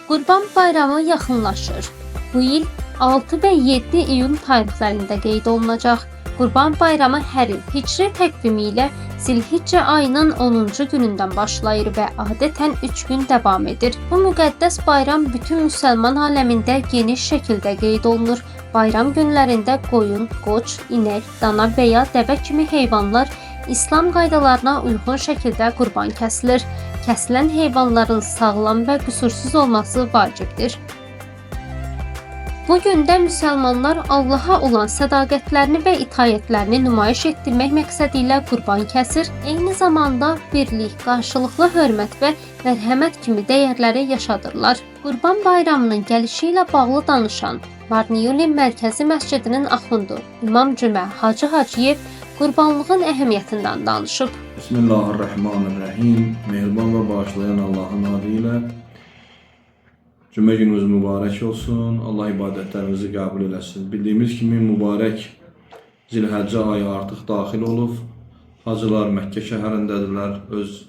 Qurban Bayramı yaxınlaşır. Bu il 6 və 7 iyun tarixlərində qeyd olunacaq. Qurban Bayramı hər il Hicri təqvimi ilə Zilhiccə ayının 10-cu günündən başlayır və adətən 3 gün davam edir. Bu müqəddəs bayram bütün müsəlman aləmində geniş şəkildə qeyd olunur. Bayram günlərində qoyun, qoç, inək, dana və ya dəvə kimi heyvanlar İslam qaydalarına uyğun şəkildə qurban kəsilir. Kəsilən heyvanların sağlam və qüsursuz olması vacibdir. Bu gündə müsəlmanlar Allaha olan sədaqətlərini və itaətlərini nümayiş etdirmək məqsədi ilə qurban kəsir, eyni zamanda birlik, qarşılıqlı hörmət və mərhəmət kimi dəyərləri yaşadırlar. Qurban Bayramının gəlişi ilə bağlı danışan Marniuli Mərkəzi Məscidinin axundu İmam Cümə Hacı Hacıyev qurbanlığın əhəmiyyətindən danışıb. Bismillahirrahmanirrahim. Mehriban və bağışlayan Allahın adı ilə. Cümə günümüz mübarək olsun. Allah ibadətlərimizi qəbul eləsin. Bildiyimiz kimi mübarək Zilhəccə ayı artıq daxil olub. Hacılar Məkkə şəhərindədirlər. Öz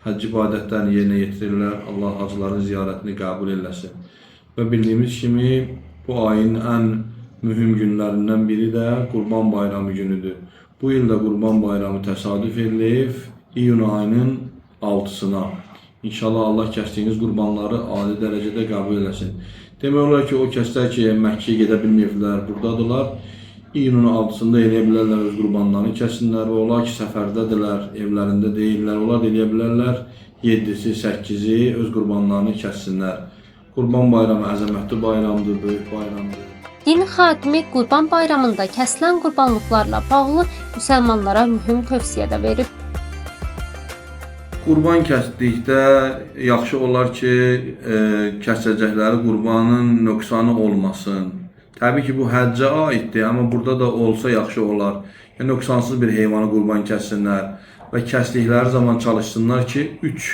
həcc ibadətlərini yerinə yetirirlər. Allah hacıların ziyarətini qəbul eləsin. Və bildiyimiz kimi bu ayın ən mühüm günlərindən biri də Qurban Bayramı günüdür. Bu il də Qurban Bayramı təsadüf edilib iyun ayının 6-sına. İnşallah Allah kəsdiyiniz qurbanları adi dərəcədə qəbul eləsin. Demək olar ki, o kəslər ki, Məkkəyə gedə bilməyiblər, buradadırlar. İyunun 6-sında eləyə bilərlər öz qurbanlarını kəsinlər və olar ki, səfərdədirlər, evlərində deyillər. Onlar da eləyə bilərlər 7-si, 8-i öz qurbanlarını kəssinlər. Qurban Bayramı əzəmətli bayramdır, böyük bayramdır. Din xadimi Qurban Bayramında kəsilən qurbanlıqlarla bağlı müsəlmanlara mühüm tövsiyə də verib. Qurban kəsdikdə yaxşı olar ki, kəsəcəkləri qurbanın nöqsanı olmasın. Təbii ki, bu həccə aiddir, amma burada da olsa yaxşı olar. Yəni nöqsansız bir heyvanı qurban kəssinlər və kəsdikləri zaman çalışsınlar ki, 3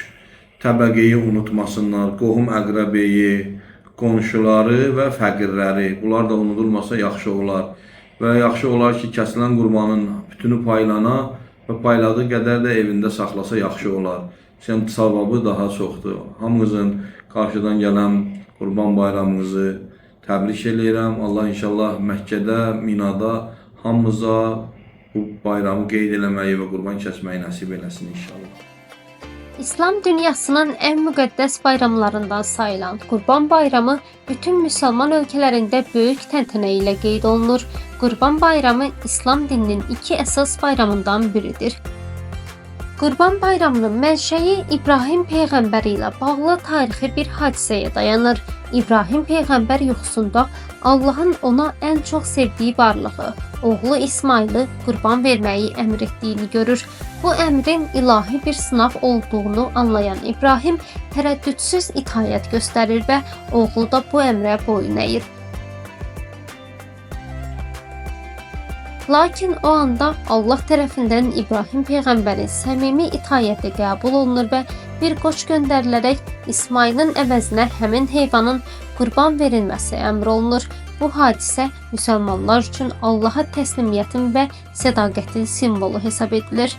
təbəqəyi unutmasınlar. Qohum əqrəbəyi, qonşuları və fəqirləri. Bunlar da unudulmasa yaxşı olar. Və yaxşı olar ki, kəsilən qurbanın bütünü paylana və payladığı qədər də evində saxlasa yaxşı olar. Sən savabı daha çoxdur. Hamınızın qarşıdan gələn Qurban Bayramınızı təbrik eləyirəm. Allah inşallah Məkkədə, Minada hamımıza bu bayramı qeyd eləməyi və qurban kəsməyi nəsib eləsin inşallah. İslam dünyasının ən müqəddəs bayramlarından sayılan Qurban Bayramı bütün müsəlman ölkələrində böyük təntənə ilə qeyd olunur. Qurban Bayramı İslam dininin iki əsas bayramından biridir. Qurban Bayramının mənşəyi İbrahim peyğəmbər ilə bağlı tarixi bir hadisəyə dayanır. İbrahim peyğəmbər yuxusunda Allahın ona ən çox sevdiyi varlığı, oğlu İsmayılı qurban verməyi əmr etdiyini görür. Bu əmrin ilahi bir sınav olduğunu anlayan İbrahim tərəddüdsüz itaət göstərir və oğlu da bu əmrə boyun əyir. Lakin o anda Allah tərəfindən İbrahim peyğəmbərin səmimi itaəti qəbul olunur və bir qoç göndərilərək İsmayılın əvəzinə həmin heyvanın qurban verilməsi əmr olunur. Bu hadisə müsəlmanlar üçün Allaha təslimiyyətin və sədaqətin simvolu hesab edilir.